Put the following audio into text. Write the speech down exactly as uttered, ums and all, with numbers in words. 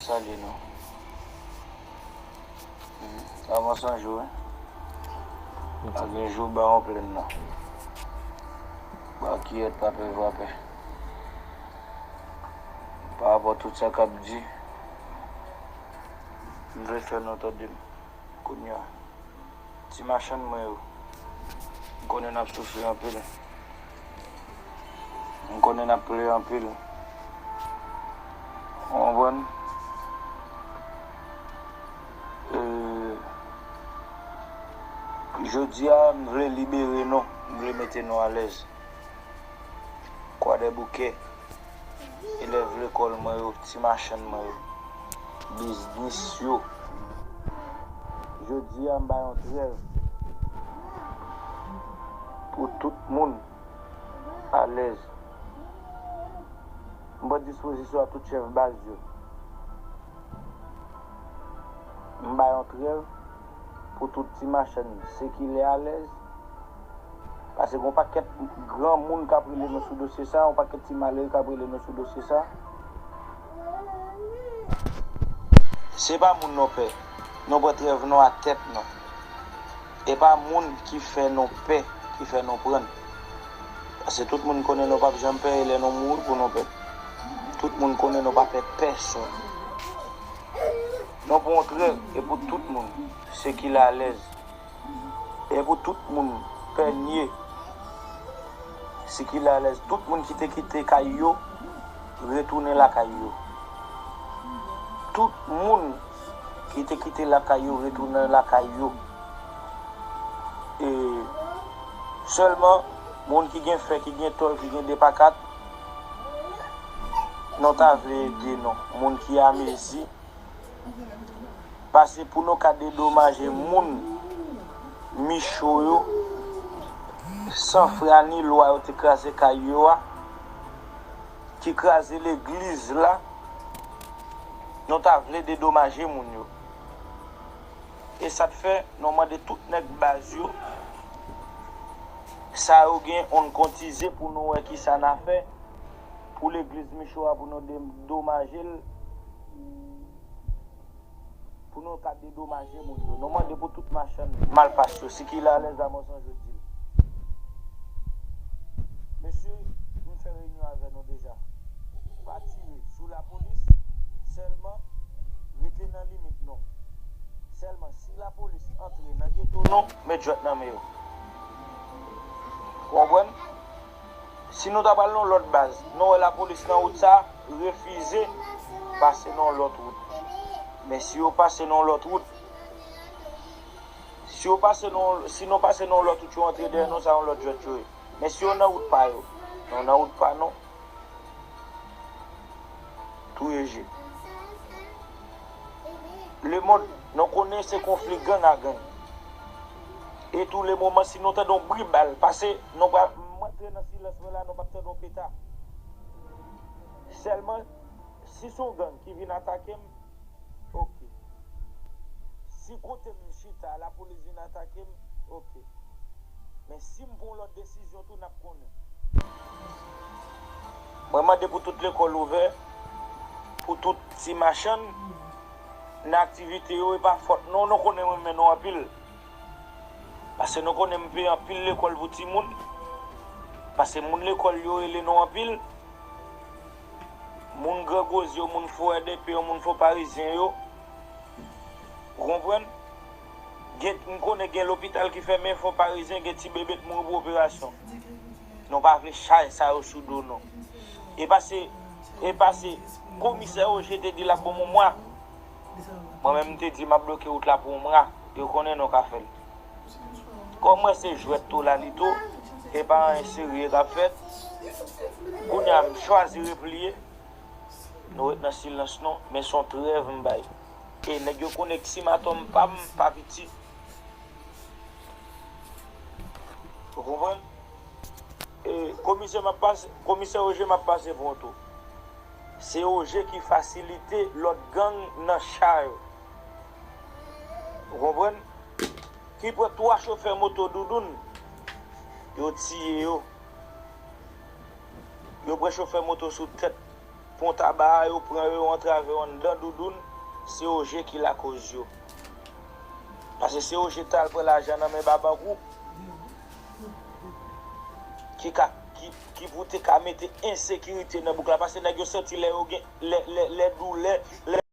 Salye nou. Hmm, avanse yon jou, wi. Pa gen jou ba yon plenn non. Pa kiyèt, pa pè, pa pè. Pa rapò tout sa k ap di, m vle fè nou tande m kounye a. Ti machann mwen yo, m konnen n ap soufri anpil. M konnen n ap plere anpil. Ou konprann? E, jodi a, m vle libere nou. M vle mete nou alèz. Kwadèboukè, elèv lekòl mwen yo, ti machann mwen yo, biznis yo. Jodi a, m ba yon trèv pou tout moun alèz. M pran dispozisyon a tout chèf baz yo. M ba yon trèv pou tout ti machann sekilè alèz. Paske gon pakèt granmoun k ap rele nou sou dosye sa, yon pakèt ti malere k ap rele nou sou dosye sa. Se pa moun nou pè. Nou pran trèv nou a tèt nou. E pa moun ki fè nou pè, ki fè nou prann. Paske tout moun konnen nou p ap janm pè, e lè nou mouri pou nou pè. Tout moun konnen nou pa pè pèsonn. Nou pran trèv, e pou tout moun, sekilè alèz. E pou tout moun, pènye, sekilè alèz. Tout moun ki te kite kay yo, retounen lakay yo. Tout moun ki te kite lakay yo, retounen lakay yo. E sèlman, moun ki gen fè, ki gen tòl, ki gen de pa kat, nou ta vle ede nou. Moun ki amezi, pase pou nou ka dedomaje moun Micho yo, san fwa ni lwa yo te kraze kay yo a, ki kraze legliz la, nou ta vle dedomaje moun yo. E sa t fè, nou mande tout nèg baz yo, sa yo gen, on kotize pou nou wè kisa n a fè pou legliz Micho a, pou nou dedomaje l, pou nou ka dedomaje moun yo. Nou mande pou tout machann malpas yo, sikile alèz, Amòs Anjo di l. Mesye, m fè reyinyon avè nou deja. Pa tire sou lapolis, sèlman rete nan limit nou. Sèlman si lapolis antre nan geto nou, met jwèt nan men yo. Ou konprann? Si nou ta pral nan lòt baz, nou wè lapolis nan wout sa, refize pase nan lòt wout. Men si yo pase nan lòt wout, si yo pase nan, si nou pase nan lòt wout, yo antre dèyè nou, sa yon lòt jwèt yo ye. Men si yo nan wout pa yo, nou nan wout pa nou, touye je. Lemonn, nou konnen se konfli gang a gang. E tou le moman, si nou tande yon bri bal pase, nou pral, m antre nan silans mwen la, nou p ap tande yon peta. Sèlman, si se yon gang ki vin atake m, oke. Si kote m chita, lapolis vin atake m, oke. Men si m pran yon lòt desizyon tou, n ap konnen. Mwen mande pou tout lekòl ouvè, pou tout ti machann nan aktivite yo, e pa fòt nou, nou konnen m renmen nou anpil. Pase nou konnen m peye anpil lekòl pou timoun. Pase moun lekòl yo rele nou anpil. Moun Gran Goz yo, moun Fo È Depè yo, moun Fo Parizyen yo. Ou konprann? Gen, m konnen gen lopital ki fèmen, Fo Parizyen, gen ti bebe k mouri pou operasyon. Nou pa vle chay sa yo sou do nou. E pase, e pase, komisè Oje te di l ap ban m yon mwa. Mwen menm, m te di m ap bloke wout la pou yon mwa. Yo konnen nou ka fè l. Kòm mwen se jwèt Tolalito, e pa anyen serye k ap fèt, kounye a m chwazi repliye. Nou ret nan silans nou, men se yon trèv m bay. E nèg yo konnen k simatò m pa m, pa piti. Ou konprann? E, komisè m ap pase, komisè Oje m ap pase pou yon tou. Se Oje ki fasilite lòt gang nan cha yo. Ou konprann? Ki pran twa chofè moto Doudoun, yo tiye yo. Yo pran chofè moto sou tèt. pran taba a, yo pran yo, yo antrave yo anndan doudoun, se O G ki lakoz yo. Paske se O G t al pran lajan nan men Babankou, ki ka, ki, ki pou te ka mete ensekirite nan bouk la. Paske nèg yo santi lè yo gen, lè, lè, lè doulè, lè